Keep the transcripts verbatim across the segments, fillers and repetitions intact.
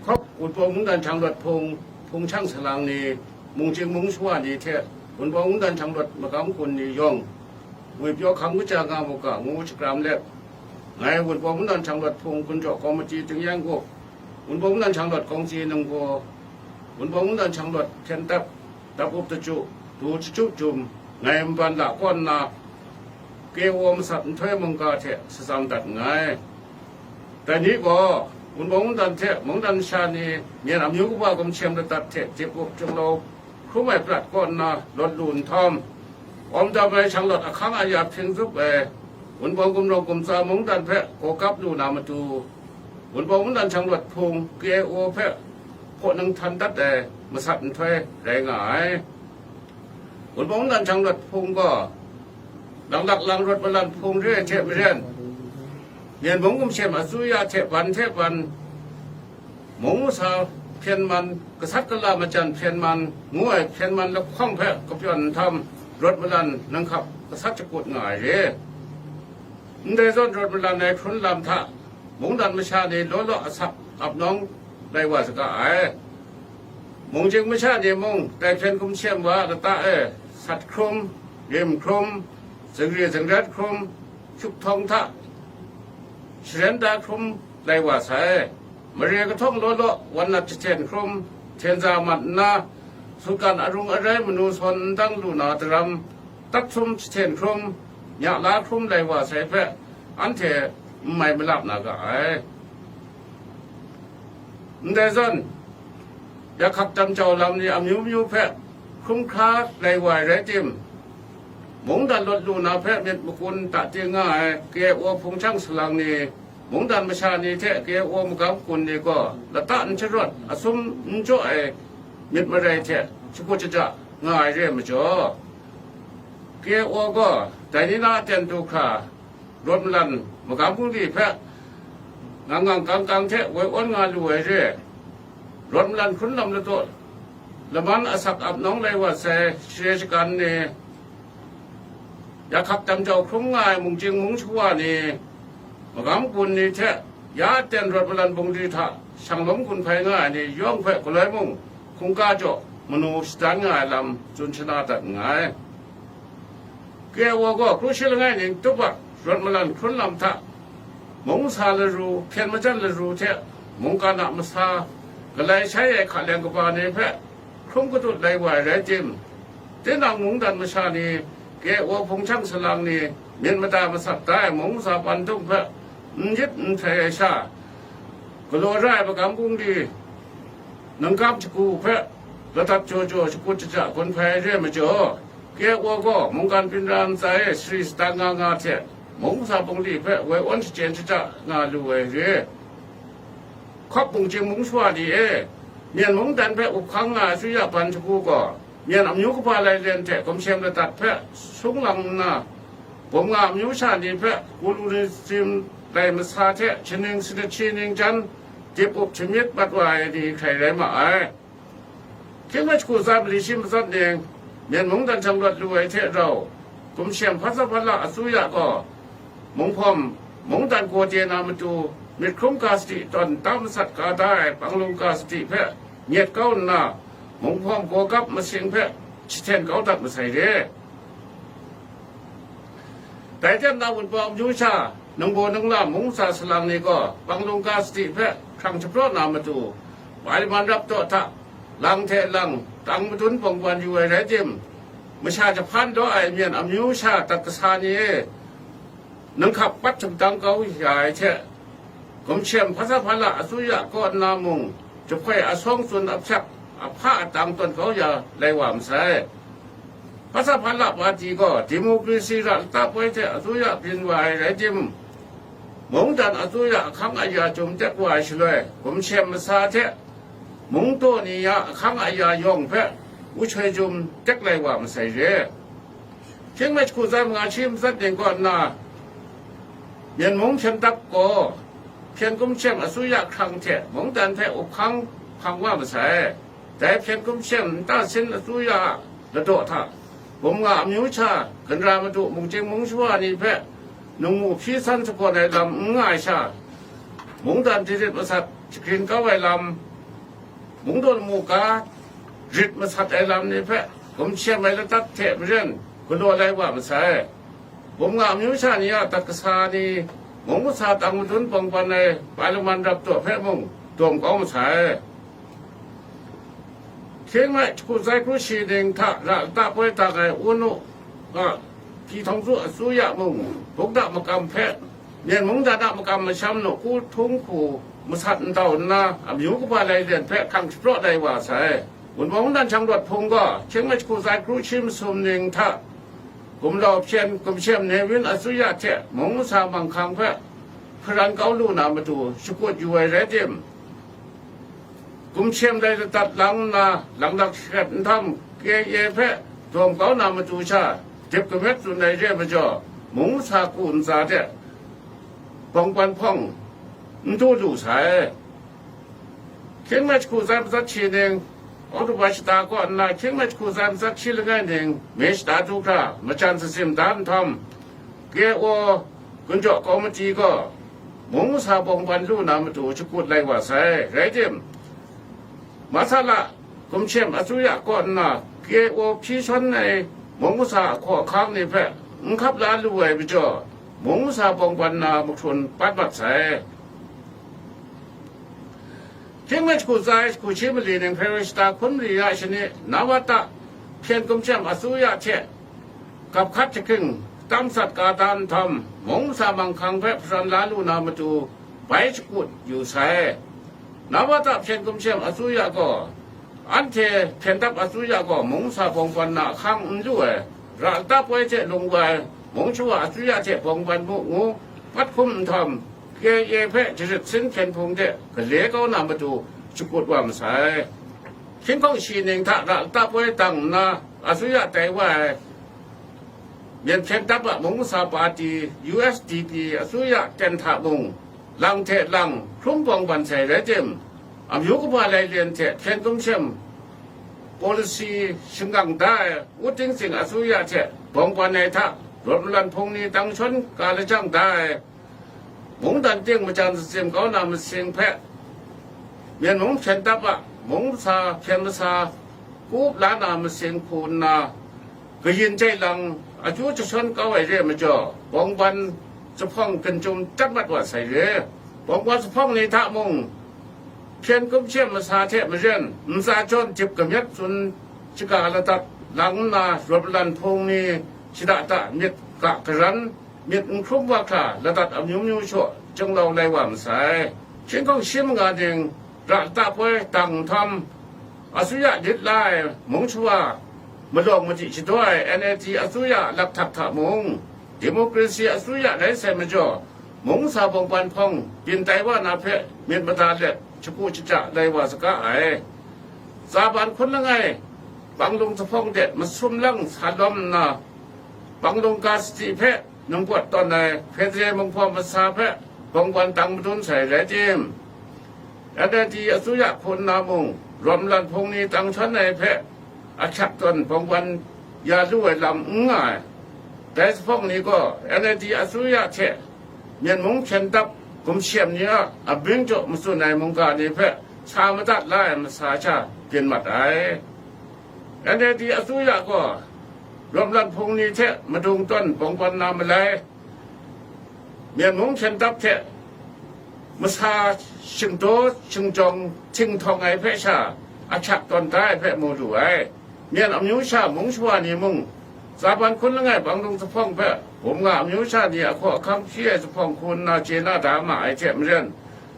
Wunpawng mungdan hkyang lawt hpung, hpung chyang salang ni, mungchying mungshawa ni hte Wunpawng mungdan hkyang lawt magam kun ni yawng, ngwipyaw hkam kaja nga mu ga ngu shakram let, ngai Wunpawng mungdan hkyang lawt hpung gun jaw kawmiti tingyan gup, Wunpawng mungdan hkyang lawt kawngsi ningbaw, Wunpawng mungdan hkyang lawt hpyen dap, dap up tachyu, du jachyup jum, ngai nban la kaw nna, K O masat nhtoi mungga hte shatsam dat nngai. Dai ni gaw, Wunpawng mungdan hte mungdan masha ni myen amyu kaba gumshem ladat hte dip up junglau hkrum ai prat kaw nna lawt lu nhtawm, awm dam ai hkyang lawt ahkang aya hpring zup ai, Wunpawng gumrawng gumtsa mungdan hpe gaw kap lu na matu, Wunpawng mungdan hkyang lawt hpung K O hpe hpaw nang htan dat ai masat nhtoi rai nga ai. Wunpawng mungdan hkyang lawt hpung gaw, lang lak lang rawt malan hpung re ai hte maren, Myen mung gumshem asuya hte ban hte ban, mung masa hpyen man, gasat gala majan hpyen man, ngu ai hpyen man lahkawng hpe kapyawn nhtawm, rawt malan nang hkap gasat shakut nga ai re. Ndai zawn rawt malan ai hkrun lam hta, mungdan masha ni law law asak ap nawng lai wa saga ai. Mungchying masha ni mung, dai hpyen gumshem wa lata e sat hkrum, rim hkrum, zangri zangrat hkrum, hkyup htawng hta sharen da hkrum lai wa sai. Mare kahtawng law law wan nat jahten hkrum, hten za mat nna, sutgan arung arai manu sawn n dang lu na daram, tat htum jahten hkrum, nya la hkrum lai wa sai hpe, anhte n mai malap na ga ai. Ndai zawn, yakhak damjau lam ni amyu myu hpe hkrum hkra lai wa ai rai tim, mungdan lawt lu na hpe myit makun ta ting nga ai K O hpung chyang salang ni, mungdan masha ni hte K O magam kun ni gaw lata n sharawt, asum n jaw ai myit marai hte shakut shaja nga ai re ai majaw, K O gaw dai ni na aten du hkra, rawt malan magam bungli hpe ngang ngang kang kang hte woi awn nga lu ai re. Rawt malan hkrun lam ladaw laman asak ap nawng lai wa sai share shagan ni, yakhak damjau hkrum nga ai mungchying mungshawa ni, magam kun ni hte ya aten rawt malan bungli hta shanglawm gun hpai nga ai ni yawng hpe galoi mung hkungga jaw manu shadan nga ai lam tsun shana dat nngai. K O gaw kru shi langai ning tup a rawt malan hkrun lam hta, mung sa laru, hpyen majan laru hte mungkan a masa, galai shai ai hkaleng kaba ni hpe hkrum kadut lai wa ai rai tim, tinang mungdan masha ni, K O hpung chyang salang ni, myit mada masat da ai mung masa pandung hpe n yit n hprai ai sha, galaw ra ai magam bungli, ningkam shagu hpe ladat jaw jaw shakut shaja gun hpai ai re ai majaw, K O gaw mungkan byin ra ntsa e shari shadan nga nga hte, mung masa bungli hpe woi awn shachyen shaja nga lu ai re. Hkawp mungchying mungshawa ni e, Myen mungdan hpe up hkang nga ai asuya ban shagu gaw, Myen amyu kaba lai len hte gumshem ladat hpe sung lang nna, bum nga amyu sha ni hpe kulunism lai masa hte shaning sanit shi ning jan dip up shamyit mat wa ai ni hkrai rai ma ai. Hkying hpe shagu tsa mali shi matsat ning, Myen mungdan hkyang lawt lu ai hte rau, gumshem hpasa hpala asuya gaw, munghpawm mungdan gaw de na matu, myit hkrum ga sadi tawn nta masat ga da ai panglung ga sadi hpe nyet kau nna, munghpawm gaw gap masing hpe jahten kau dat masai re. Dai jan na Wunpawng amyu sha, ningbaw ningla mung masa salang ni gaw, panglung ga sadi hpe hkrang shapraw na matu, Paliman rap taw hta, lang hte lang, tang madun bawng ban yu ai rai tim, masha jahpan daw ai Myen amyu sha dat kasa ni e, ninghkap pat shamdang kau ya ai hte, gumshem hpasa hpala asuya kaw nna mung, jahpoi asawng tsun ahpyak, ahpa atang tawn kau ya lai wa masai. Hpasa hpala pati gaw demokrasi ra lata poi hte asuya byin wa ai rai tim, mungdan asuya ahkang aya jum tek wa ai shaloi, gumshem masa hte mungdaw ni ya ahkang aya yawng hpe wushoi jum tek lai wa masai re. Hkying hpe shagu tsa manga shi matsat ning kaw nna, Myen mung hpyen dap gaw, hpyen gumshem asuya hkrang hte mungdan hpe up hkang hpang wa masai. Dai hpyen gumshem nta sin asuya ladaw hta, bum nga amyu sha, ganra madu mungchying mungshawa ni hpe nungmu hpyi san shakawn ai lam n nga ai sha, mungdan dirit masat shagrin kau ai lam, Mungdawn mu ga rit masat ai lam ni hpe gumshem ai ladat hte maren galaw lai wa masai. Bum nga amyu sha ni a dat kasa ni mung masa tang madun bawng ban ai Paliman rap taw hpe mung dawm kau masai. Hkying mai jahku zai kru shi ning hta ra lata poi dang ai Unu a Hpyi Htawng Tsu Asuya mung, bukda makam hpe Myen mungdan a makam masham nawku htung hku masat ndau nna, amyu kaba lai len hpe hkrang shapraw lai wa sai. Wunpawng mungdan shang rawt hpung gaw, hkying mai jahku zai kru shi masum ning hta, gumlau hpyen gumshem Newin Asuya hte mung masa manghkang hpe hparan kau lu na matu shakut yu ai rai tim, gumshem lai ladat lang nna, langlak shakrat nhtawm, K A A hpe dawm kau na matu sha, dip kamyet tsun ai re ai majaw, mung masa ku ntsa hte bawng ban hpawng n du lu sai. Hkying mai jahku zai matsat shi ning, Oktoba shata kaw nna hkying mai jahku zai matsat shi langai ning, me shata du hkra, majan sazim da nhtawm, K O gunjaw kawmiti gaw mung masa bawng ban lu na matu shakut lai wa sai. Rai tim, masala gumshem asuya kaw nna K O hpyi shawn ai mung masa ahkaw ahkang ni hpe n hkap la lu ai majaw, mung masa bawng ban na mahkrun pat mat sai. Hkying mai jahku zai jahku shi mali ning Hpe roi shata hkun mali ya shani Nawata hpyen gumshem asuya hte gap hkat jahkring tam sat ka dan nhtawm, mung masa manghkang hpe hparan la lu na matu bai shakut yu sai. Nawata hpyen gumshem asuya gaw, anhte hpyen dap asuya gaw mung masa bawng ban na ahkang n lu ai, ra lata poi hte lung wai, mung shawa asuya hte bawng ban mu ngu, pat hkum nhtawm, K A A hpe jarit sin hpyen hpung de gale kau na matu shakut wa masai. Hkying hkawng shi ning hta ra lata poi dang nna, asuya tai wa ai Myen hpyen dap a mung masa pati, U S D P, asuya ten hta mung, lang hte lang hkrum bawng ban sai rai tim, amyu kaba lai len hte hpyen gumshem policy shingkang da ai U Ting Zing asuya hte bawng ban ai hta, rawt malan hpung ni tang shawn ka lajang da ai, mungdan ting majan sazim kau na masing hpe, Myen mung hpyen dap a mung masa hpyen masa kup la na masing hku nna, kayin jai lang akyu jashawn kau ai re ai majaw, bawng ban zuphpawng gun chyum dat mat wa sai re. Bawng ban zuphpawng ni hta mung, hpyen gumshem masa hte maren ntsa jawn dip kamyet tsun shaga ladat lang nna, rawt malan hpung ni shada da myit ga karan, myit n hkrum wa hkra ladat amyu myu shaw janglau lai wa masai. Hkying hkawng shi manga ning ra lata poi dang nhtawm, asuya lit la ai mung shawa malawng madi shadaw ai N L D asuya lakhtak hta mung, demokrasi asuya rai sai majaw, mung masa bawng ban hpawng byin tai wa na hpe myit mada let shagu shaja lai wa saga ai. Tsaban hkun langai, Panglung zuphpawng de masum lang sa lawm nna, Panglung ga sadi hpe nungpawt tawn ai Federal Munghpaw Masa hpe bawng ban dang madun sai rai tim, N L D asuya hku nna mung, rawt malan hpung ni tang shawn ai hpe ahkyak tawn bawng ban ya lu ai lam n nga ai. Dai zuphpawng ni gaw N L D asuya hte Myen mung hpyen dap gumshem ni a abyin jaw matsun ai mungga ni hpe sa madat la ai masa sha byin mat ai. N L D asuya gaw rawt malan hpung ni hte madung tawn bawng ban na malai, Myen mung hpyen dap hte masa shingdaw shingjawng htinghtawng ai hpe sha ahkyak tawn da ai hpe mu lu ai. Myen amyu sha mung shawa ni mung, Tsaban hkun langai Panglung zuphpawng hpe bum nga amyu sha ni ahkaw ahkang hpyi ai zuphpawng hku nna chye na da ma ai hte maren,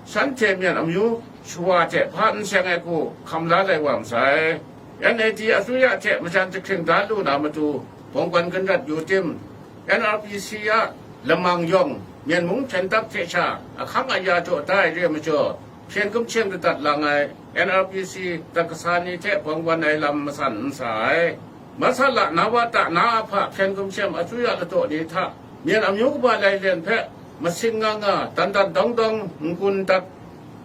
shanhte Myen amyu shawa hte hpa n seng ai hku hkam la lai wa masai. N L D asuya hte majan jahkring da lu na matu, bawng ban gun rat yu tim, N R P C a lamang yawng, Myen mung hpyen dap hte sha ahkang aya jaw da ai re ai majaw, hpyen gumhtem ladat lang ai N R P C dat kasa ni hte bawng wan ai lam masan n sa ai. Masala Nawata na a hpa hpyen gumhtem asuya ladaw ni hta, Myen amyu kaba lai len hpe masing nga nga, dan dan dawng dawng n-gun dat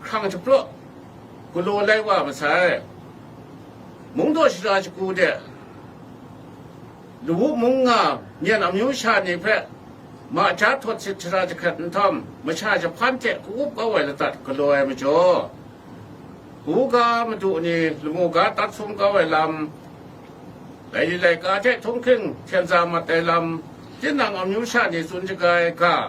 hkrang shapraw galaw lai wa masai. Mungdaw shara shagu de, Lawu mung nga Myen amyu sha ni hpe ma ja htawt sit shara jahkrat nhtawm, masha jahpan hte ka-up kau ai ladat galaw ai majaw, Buga madu ni lamu ga tat sum kau ai lam, laili laika hte htunghking hten za mat ai lam, tinang amyu sha ni tsun shaga ai ga,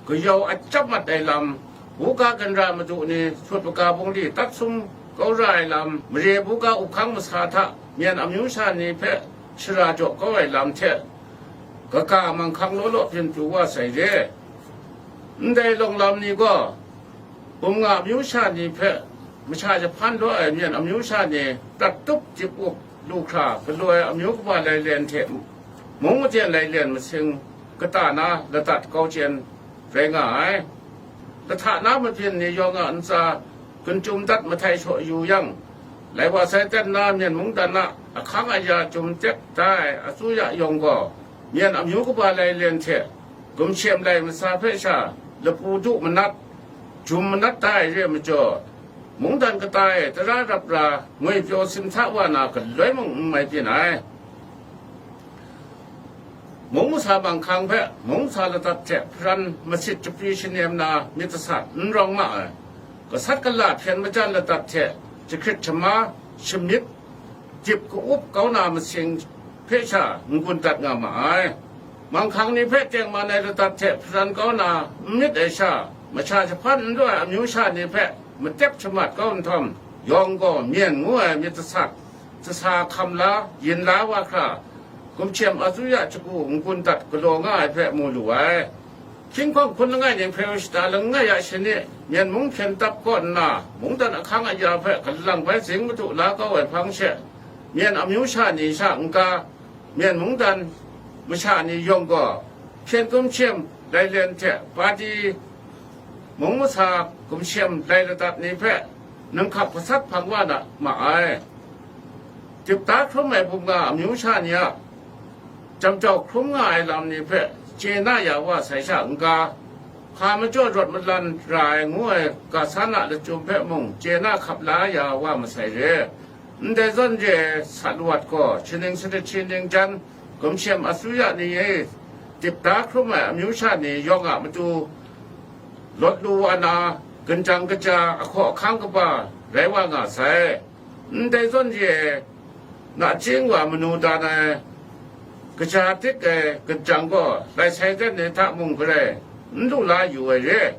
gayau achyap mat ai lam, buga ginra madu ni sut maga bungli tat sum kau ra ai lam, mare buga uphkang masa hta myen amyu sha ni hpe shara jaw kau ai lam hte, kaga manghkang law law byin pru wa sai re. Ndai lawng lam ni gaw, bum nga amyu sha ni hpe masha jahpan law ai myen amyu sha ni prat tup jip up lu hkra galaw ai amyu kaba lailen hte mung maten lailen masing kata na ladat kau chyen rai nga ai. Lahta na mabyin ni yawng a ntsa gun chyum dat mahtai shaw yu yang, lai wa sai ten na myen mungdan a ahkang aya chyum tek da ai asuya yawng gaw, myen amyu kaba lailen hte gumshem lai masa hpe sha lapu du manat, jum manat da ai re ai majaw, mungdan kata e tara rap ra ngwi pyaw simsa wa na galoi mung n mai byin ai. Mung masa manghkang hpe mung masa ladat hte hparan masit chapri shanem na myit dasat n rawng ma ai. Gasat gala hpyen majan ladat hte jahkrit jahma shamyit dip ka-up kau na masing hpe sha n-gun dat nga ma ai. Manghkang ni hpe tengman ai ladat hte hparan kau na n myit ai sha, masha jahpan n lu ai amyu sha ni hpe matep shamat kau nhtawm, yawng gaw myen ngu ai myit dasat, jasa hkam la, yin la wa hkra, gumshem asuya shagu n-gun dat galaw nga ai hpe mu lu ai. Hkying hkawng hkun langai ning hpe shada langai a shani, myen mung hpyen tap kaw nna, mungdan ahkang aya hpe galang bai zing madu la kau ai hpang she, myen amyu sha ni sha n-ga, myen mungdan masha ni yawng gaw, hpyen gumshem lailen hte pati mung masa gumshem lai ladat ni hpe ninghkap gasat hpang wa na ma ai. Dip da hkrum ai bum nga amyu sha ni a, jam jau hkrum nga ai lam ni hpe chye na ya wa sai sha n-ga, hpa majaw rawt malan ra ai ngu ai ga san a lachyum hpe mung chye na hkap la ya wa masai re. Ndai zawn re ai sat lawat gaw, shaning sanit shi ning jan, gumshem asuya ni e dip da hkrum ai amyu sha ni yawng a matu lawt lu wa na, ginjang kaja ahkaw ahkang kaba rai wa nga sai. Ndai zawn re ai nachying wa manu dan ai, kaja dik ai ginjang gaw, lai sai ten ni hta mung garai n lu la yu ai re.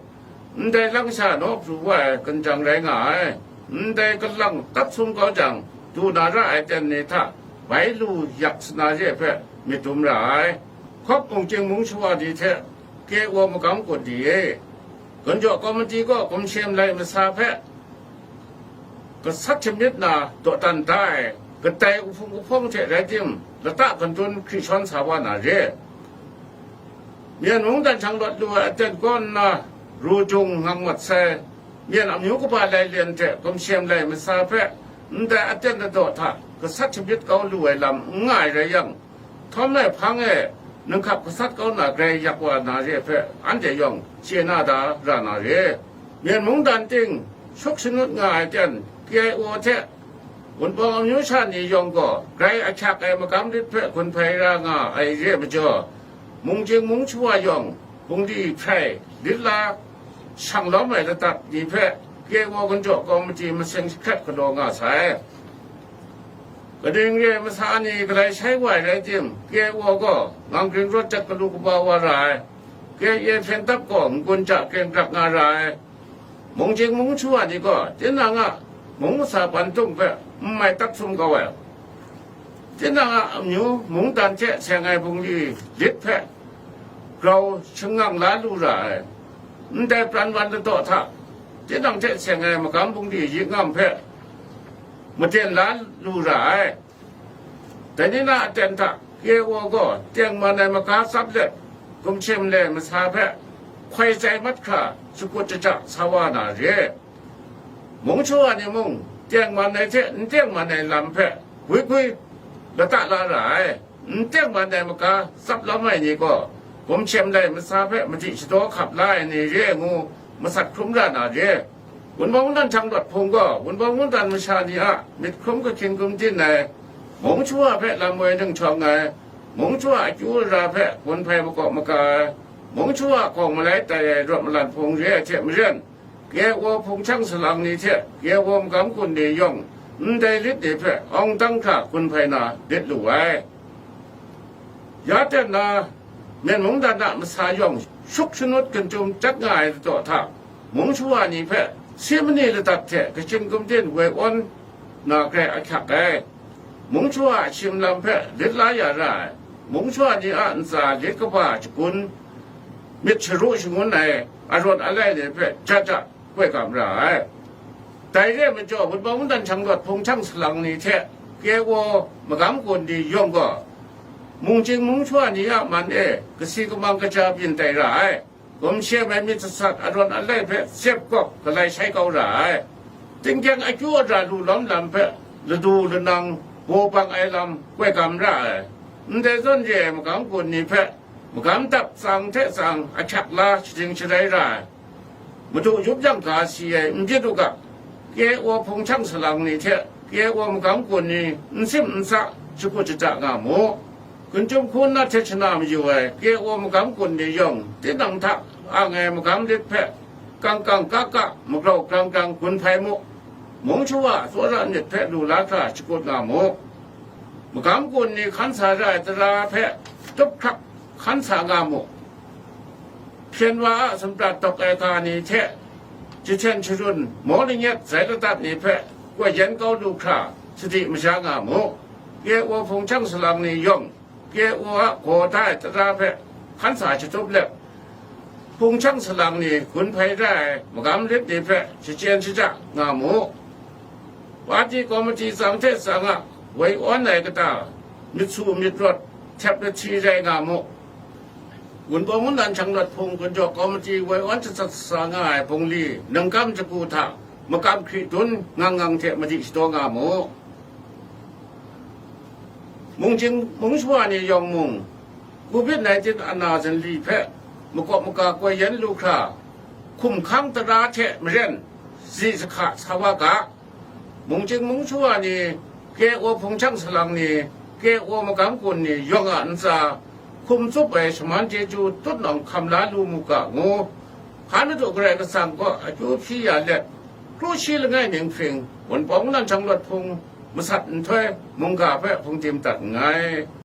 Ndai lang sha naw pru wa ai ginjang rai nga ai. Ndai kalang tat sum kau jang, du na ra ai ten ni hta bai lu yak sana re hpe myit dum ra ai. Hkawp mung chying mung shawa ni hte K O magam gun ni e, gunjaw kawmiti gaw gumshem lai masa hpe gasat shamyit na dawdan da ai, kadai uhpung uhpawng hte rai tim, lata gantun hkri shawn sa wa na re. Myen mungdan hkyang lawt lu ai aten kaw nna, ru jung ngang mat sai, myen amyu kaba lai len hte gumshem lai masa hpe ndai aten ladaw hta gasat shamyit kau lu ai lam n nga ai rai yang, htawm ai hpang e ninghkap gasat kau na grai yak wa na re hpe anhte yawng chye na da ra na re. Myen mungdan ting shuk shanut nga ai ten K I O hte Wunpawng amyu sha ni yawng gaw grai ahkyak ai magam lit hpe gun hpai ra nga ai re majaw, mung jing mung shawa yawng bungli hprai lit la shang lawm ai ladat ni hpe K I O gunjaw kawmiti masing jahkrat galaw nga sai. Kaning re ai masa ni galai shai wa ai rai tim, K I O gaw ngang gring rawt jat galu kaba wa ra ai, K I A hpyen tap gaw n-gun ja kren grak nga ra ai. Mung jing mung shawa ni gaw tinang a mung masa ban tung hpe n mai tat sum kau ai. Tinang a amyu mungdan hte seng ai bungli lit hpe grau shangang la lu ra ai. Ndai pran wan ladaw hta, tinang hte seng ai magam bungli yik ngam hpe maten la lu ra ai. Dai ni na aten hta K I O gaw tengman ai maga tsap let, gumshem lai masa hpe hkoi tsai mat hkra shakut shaja sa wa na re. Mung shawa ni mung, tengman ai hte n tengman ai lam hpe gwi gwi lata la ra ai. N tengman ai maga tsap lam ai ni gaw, gumshem lai masa hpe madi shadaw hkap la ai ni re ai ngu, masat hkrum ra na re. Wunpawng mungdan hkyang lawt hpung gaw, Wunpawng mungdan masha ni a myit hkrum kahkyin kumtin ai, mung shawa hpe lam woi ninghkyawng ai, mung shawa akyu ara hpe gun hpai makaw maka ai, mung shawa hkawng malai tai ai rawt malan hpung re ai hte maren, K O hpung chyang salang ni hte K O magam kun ni yawng ndai lit ni hpe awng dang hkra gun hpai na lit lu ai. Ya ten na, Myen mungdan a masa yawng shuk shanut gun chyum chyat nga ai ladaw hta, mung shawa ni hpe si mani ladat hte kachin kumdin woi awn na grai ahkyak ai. Mung shawa a shim lam hpe lit la ya ra ai. Mung shawa ni a ntsa lit kaba shagun, myit sharu shangun ai arawt alai ni hpe jat jat koi gam ra ai. Dai re ai majaw, Wunpawng Wundan Shanglawt hpung chyang salang ni hte K O magam kun ni yawng gaw, mungchying mung shawa ni a man e kasi kamang kaja byin tai ra ai. Gumshe ai myit sasat arawt alai hpe sep gawk galai shai kau ra ai. Tingkyang akyu ara lu lawm lam hpe ladu lanang baw bang ai lam koi gam ra ai. Ndai zawn re ai magam kun ni hpe magam dap tsang hte tsang ahkyak la shaning sharai ra ai. Madu yup yang ga si ai n byin u ga, K O hpung chyang salang ni hte K O magam kun ni n sim n sa shakut shada nga mu. Gun chyum hku nat hte shana mayu ai K O magam kun ni yawng, tinang hta ang ai magam lit hpe kang kang ka ka, magrau grang grang gun hpai mu. Mung shawa tsawra myit hpe lu la hkra shakut nga mu. Magam kun ni hkan sa ra ai tara hpe tup hkrak hkan sa nga mu. Hpyen wa a sumrat dawk ai ga ni hte jahten sharun maw lanyet zai ladat ni hpe koi yen kau lu hkra sadi masha nga mu. K O hpung chyang salang ni yawng, K O a gaw da ai tara hpe hkan sa shatup let, hpung chyang salang ni gun hpai ra ai magam lit ni hpe shachyen shaja nga mu. Pati kawmiti tsang hte tsang a woi awn ai kata, myit su myit rawt, htep lahti rai nga mu. Wunpawng Wundan Shanglawt hpung gun jaw kawmiti woi awn shasat sa nga ai bungli ningkam jaku hta makam hkri dun ngang ngang hte madi shadaw nga mu. Mungchying mung shawa ni yawng mung, covid nineteen ana zinli hpe makawp maka koi yen lu hkra, hkum hkang tara hte maren zi sahka sa wa ga. Mungchying mung shawa ni, K O hpung chyang salang ni, K O magam kun ni yawng a ntsa hkum tsup ai shaman chyeju tutnawng hkam la lu mu ga ngu, Hkan Madu Karai Kasang kaw akyu hpyi ya let, kru shi langai ning hpring, Wunpawng Wundan Shanglawt hpung masat nhtoi mungga hpe hpungdim dat nngai.